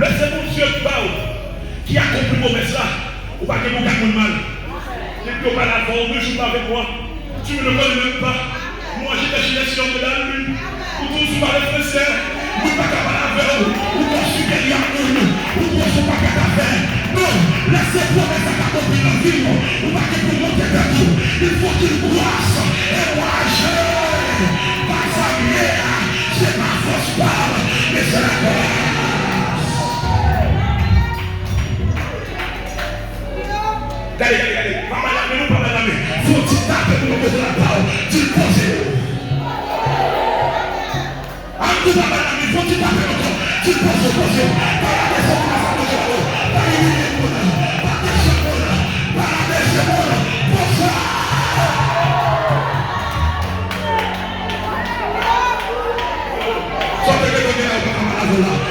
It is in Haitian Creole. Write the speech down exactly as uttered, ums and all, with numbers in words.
Lè se Bondye ki ba w, ki akonpli pwomès la, ou pa gen pou gad moun mal. Depi yo pale avè w, de jou pa avèk mwen. Tu ne me connais même pas. Moi, je te laisse en dedans lui. Ou toujou pale fransè. Moun pa ka pale avè w. Ou konsidere y ap moun. Ou pran yon pakèt afè. Non, lè se pwomès la k akonpli nan vi w, ou pa gen pou monte tèt ou. Il faut qu'il croisse et moi je. Pa sa m ye a, se pa fòs pa m, men se la grâce. Gade, gade, gade. Pa bay lamen, non, pa bay lamen. Fò ti tape pou nou poze la pa w. Di l poze w. An tou pa bay lamen, fò ti tape ankò. Di l poze w, poze w. Pa rabaisse moun nan sa poze w. Pa imilye moun nan. Pa desann moun nan. Pa rabaisse moun nan. Poze w. Sa w te gentan gen la, ou pa ka mal avè w la.